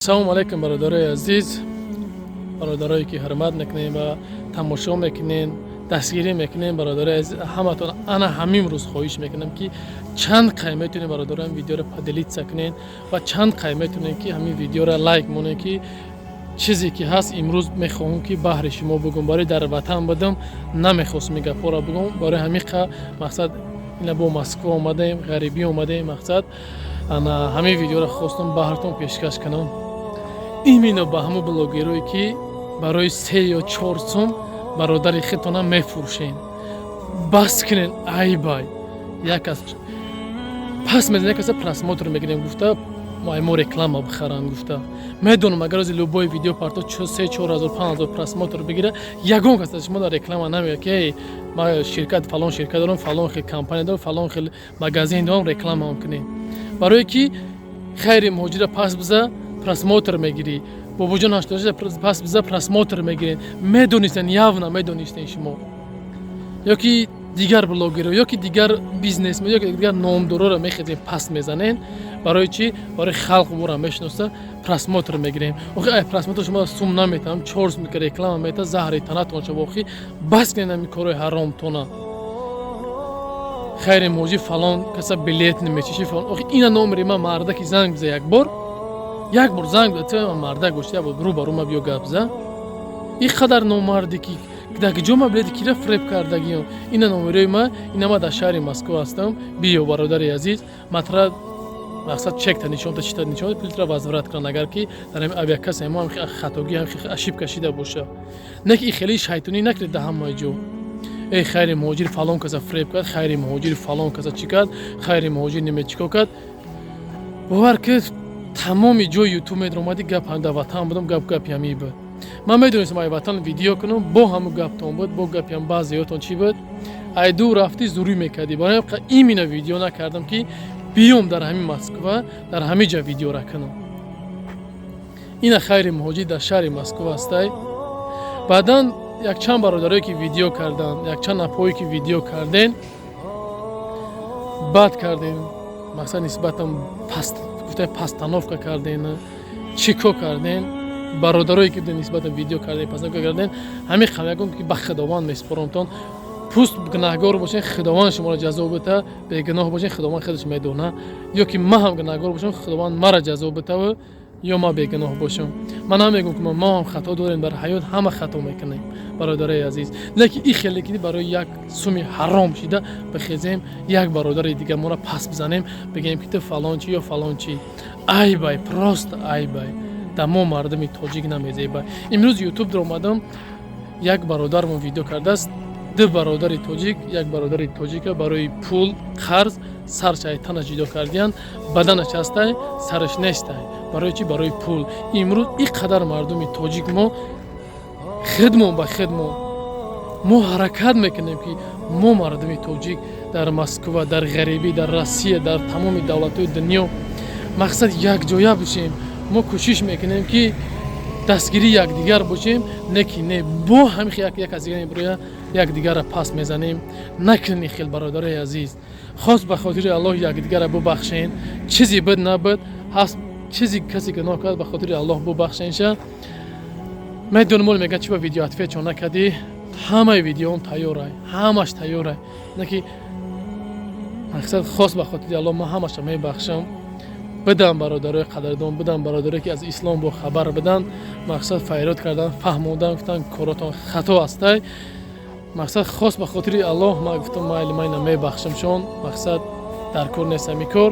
Салому алайкум, бародарои азиз, бародарое ки ҳурмат мекунем ва тамошо мекунем, дастгирӣ мекунем. Бародарои азиз, ҳаматон, ана ҳамин рӯз хоҳиш мекунам, ки чанд қай метавонем, бародароям, видеоро поделиться кунед ва чанд қай метавонем, ки ҳамин видеоро лайк монем, ки чизе ки ҳаст, имрӯз мехоҳам, ки баҳри шумо бугум. Барои дар ватан будам, намехостам ин гапҳоро бугум. Барои ҳамин мақсад ина бо Москва омадаем, ғарибӣ омадаем. Мақсад, ана ҳамин видеоро хостам баҳртон пешкаш кунам, именно ба ҳамун блогерое, ки барои 3 ё 4 сум бародари худтона мефурӯшен. Бас кунен, айбай. Як кас пас мезанем, як каса просмотр мегирем гуфта, мо реклама бихаранд гуфта. Медонам, агар ози любой видео парто, 3-4 ҳазор, 5 ҳазор просмотр бигира, ягон кас аз шумо дар реклама намеяд, ки эй, ма ширкат, фалон ширкат дорам, фалон хел компания дорам, фалон хел магазин дорам, рекламаам кунем. Барое ки Хайри Муҳоҷира пас биза, просмотр мегирӣ, Бобоҷон ҳаштоша пас биза, просмотр мегирем. Медонистен, явно медонистен шумо ё ки дигар блогеро, ё ки дигар бизнесмен, ё ки дигар номдороро мехезем, пас мезанен. Барои чӣ? Барои халқ мора мешиноса, просмотр мегирем. Охи, ай просмотр шумо сум наметавам, 4 сум ки реклама мета, заҳри танатон шава. Охи, бас кунед ҳамин корҳои ҳаромтона. Хайри Муҳоҷир фалон каса билет намечиши, фалон. Охи, ина номери ма, мардаки, занг биза, як бор, як бор занг биза. Мардак боши, як бор рӯ ба рӯ ма биё гап за. Ин қадар номардӣ, ки дар ҷо ма билети кира фреб кардагиам? Ина номерои ма, ина ма дар шаҳри Москва ҳастам. Биё, бародари азиз, матра мақсад чекта нишонта, чита нишон, пултра возврат кунанд, агар ки дар ҳами авиакасса мо хатогӣ, ошибка шида боша. Не ки хеле шайтонӣ накунед дар ҳамаи ҷо. Эй, Хайри Муҳоҷир фалон каса фреб кард, Хайри Муҳоҷир фалон каса чӣ кард, Хайри Муҳоҷир неме чӣ кор кард. Бовар ки, тамоми ҷои Ютуб медаромадӣ, гап дар ватан будам, гап гапи ҳамин буд. Ман медонистам, ай ватан видео кунам, бо ҳамун гаптон буд, бо гапи ҳам баъзеётон чӣ буд, ай ду рафтӣ, зурӣ мекардӣ. Барои именно видео накардам, ки биём дар ҳамин Москва, дар ҳамин ҷа видеора кунам. Ина Хайри Муҳоҷир дар шаҳри Москва ҳастай. Баъдан якчанд бародарое ки видео карданд, якчанд апое ки видео карден, бад кардем, мақсад нисбатан паст гуфта, постановка карден, чӣ кор карден. Бародарое ки нисбатан видео карден, постановка карден, ҳамин қамягон ки ба Худованд месупорамтон. Пусть гунаҳгор бошен, Худованд шуморо ҷазо бита. Бегуноҳ бошен, Худованд худаш медона. Ё ки ман ҳам гунаҳгор бошам, Худованд мара ҷазо битава, ё ман бегуноҳ бошам. Ман намегӯм, ки мо ҳам хато дорем. Дар ҳаёт ҳама хато мекунем, бародарои азиз. Лекин ин хеле ки барои як суми ҳаром шида бихезем, як бародари дига моро пас бизанем, бигӯем, ки ту фалон чи ё фалон чи, айбай, просто айбай. Дар мо мардуми тоҷик намезебай. Имрӯз Ютуб даромадам, як бародармон видео кардааст: ду бародари тоҷик, як бародари тоҷика барои пул қарз сарш ай танаш ҷудо кардиянд. Баданаш ҳастай, сараш нестай. Барои чӣ? Барои пул. Имрӯз ин қадар мардуми тоҷик мо хидмон ба хидмон мо ҳаракат мекунем, ки мо мардуми тоҷик дар Москва, дар ғарибӣ, дар Россия, дар тамоми давлатҳои дунё, мақсад, якҷоя бошем. Мо кӯшиш мекунем, ки дастгирии якдигар бошем. Не ки не, бо ҳамин як аз дигар мебироя, якдигарра пас мезанем. Накунед ин хел, бародарои азиз. Хос ба хотири Аллоҳ якдигарра бубахшен. Чизе буд, набуд, ҳаст чизи, касе гуноҳ кард, ба хотири Аллоҳ бубахшенша. Медонам, мол мегӯяд, чи ба видео ответ чо накардӣ? Ҳамаи видеоон тайёрай, ҳамаш тайёрай. Не ки мақсад, хос ба хотири Аллоҳ ман ҳамаша мебахшам. Бидам, бародарои қадрдон, бидам, бародарое ки аз ислом бо хабар биданд, мақсад, файрод кардан, фаҳмондан, гуфтан, коротон хато ҳастай. Мақсад, хос ба хотири Аллоҳ ман гуфтам, майли, ман ина мебахшамшон. Мақсад, дар кор нест ҳами кор.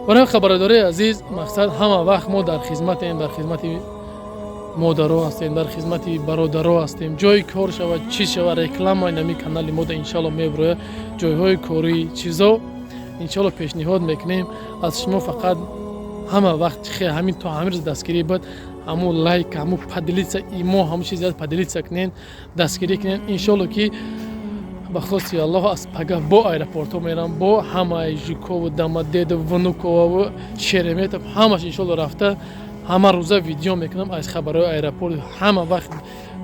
Барои бародарои азиз, мақсад, ҳама вақт мо дар хизматем, дар хизмати модаро ҳастем, дар хизмати бародаро ҳастем. Ҷои кор шавад, чиз шавад, реклама нами канали мода иншалло мебирояд. Ҷойҳои корӣ, чизо иншалло пешниҳод мекунем. Аз шумо фақат ҳама вақт ҳамин то ҳамин рӯз дастгирӣ буд, ҳамун лайк, ҳамун поделиться, имо ҳамун чиз поделиться кунен, дастгирӣ кунен. Иншолло ки ба хости Аллоҳ аз пага бо аэропортҳо мерам, бо ҳамаи Жукову, Домодедово, Внуковову, Шереметов, ҳамаш иншолло рафта, ҳама рӯза видео мекунам аз хабарҳои аэропорт, ҳама вақт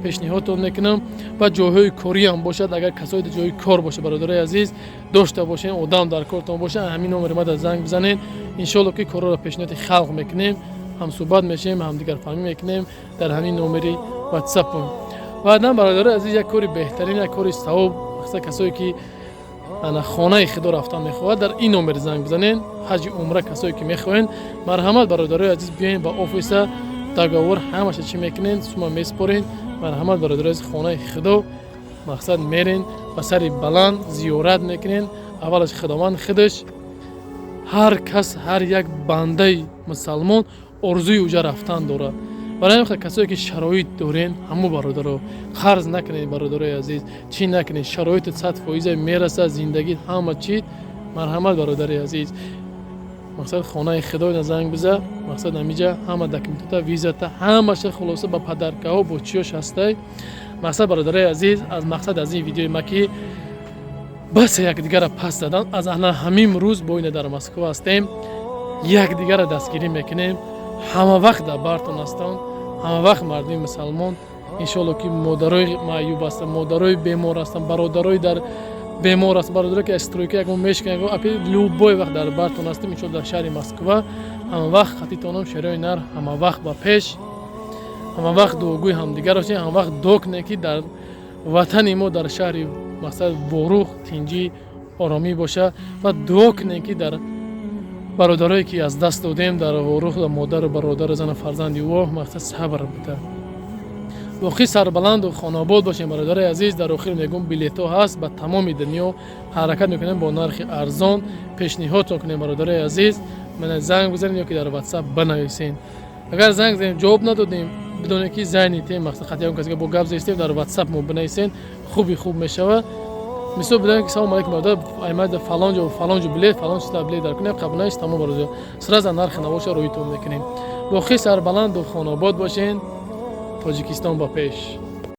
пешниҳодтон мекунам. Ва ҷойҳои кориам бошад, агар касое ҷои кор боша, бародарои азиз, дошта бошен, одам дар кортон боша, ҳамин номери мада занг бизанед. Иншолло ки корҳоро пешниҳоди халқ мекунем. Ҳамсӯҳбат мешавем, ҳамдигарфаҳмӣ мекунем дар ҳамин номери Ватсапм. Баъдан, бародарои азиз, як кори беҳтарин, як кори савоб. Мақсад, касое ки ана хонаи худо рафтан мехоҳад, дар ин номер занг бизанен. Ҳаҷи умра касое ки мехоҳен, марҳамат, бародарои азиз, биёен ба офиса, договор ҳамаша чӣ мекунен, сума меспорен. Марҳамат, бародарои азиз, хонаи худо, мақсад, мерен, ба сари баланд зиёрат мекунен. Аввалаш Худованд худаш, ҳар кас, ҳар як бандаи мусалмон орзуи уҷа рафтан дорад. Барои ҳамин касое ки шароит дорен, ҳамо бародаро, қарз накунед, бародарои азиз, чӣ накунед, шароити 100% мерасад, зиндагӣ, ҳама чӣ. Марҳамат, бародари азиз, мақсад, хонаи худо занг биза. Мақсад, ҳамиҷа ҳама документота, визата, ҳамаша, хулоса, ба подаркаҳо, бо чиёш ҳастай. Мақсад, бародарои азиз, аз мақсад аз ин видеои ма ки бас якдигара пас задан. Аз ана ҳамин рӯз бо ина дар Москва ҳастем, якдигара дастгирӣ мекунем, ҳама вақт дар бартон ҳастон, ҳама вақт. Мардуми мусалмон, иншоалло, ки модарои маъюб ҳастанд, модарои бемор ҳастанд, бародарои дар бемор ҳастанд, бародарое ки аз стройка ягон мешкан, ягон апи, любой вақт дар бартон ҳастем, иншоалло. Дар шаҳри Москва ҳама вақт қатитонам. Шерои нар ҳама вақт ба пеш, ҳама вақт дуогӯи ҳамдигар бошем, ҳама вақт дуо кунем, ки дар ватани мо, дар шаҳри, мақсад, Ворух тинҷӣ, оромӣ боша ва дуо кунем, ки дар бародарое ки аз даст додем дар Ворух, модару бародару зану фарзанди ӯ, мақсад, сабр буда, боқӣ сарбаланду хонаобод бошем. Бародарои азиз, дар охир мегӯм, билетҳо ҳаст, ба тамоми дунё ҳаракат мекунем, бо нархи арзон пешниҳодтон кунем. Бародарои азиз, мана занг бизанед ё ки дар Ватсап банависен. Агар занг занем, ҷавоб надодем, бидонед, ки занятем, мақсад, хати ягон касига бо гап зестем. Дар Ватсап мо бинависен, хуби хуб мешавад. Мисол, бидонед, ки салом алейкум, бародар, аймада фалон ҷо, фалон ҷо билет, фалон чиза билет дар кунем, қабул тамом, бародар, сразу нархи навоша рӯитон мекунем. Боқӣ сарбаланду хонаобод бошен. Тоҷикистон ба пеш!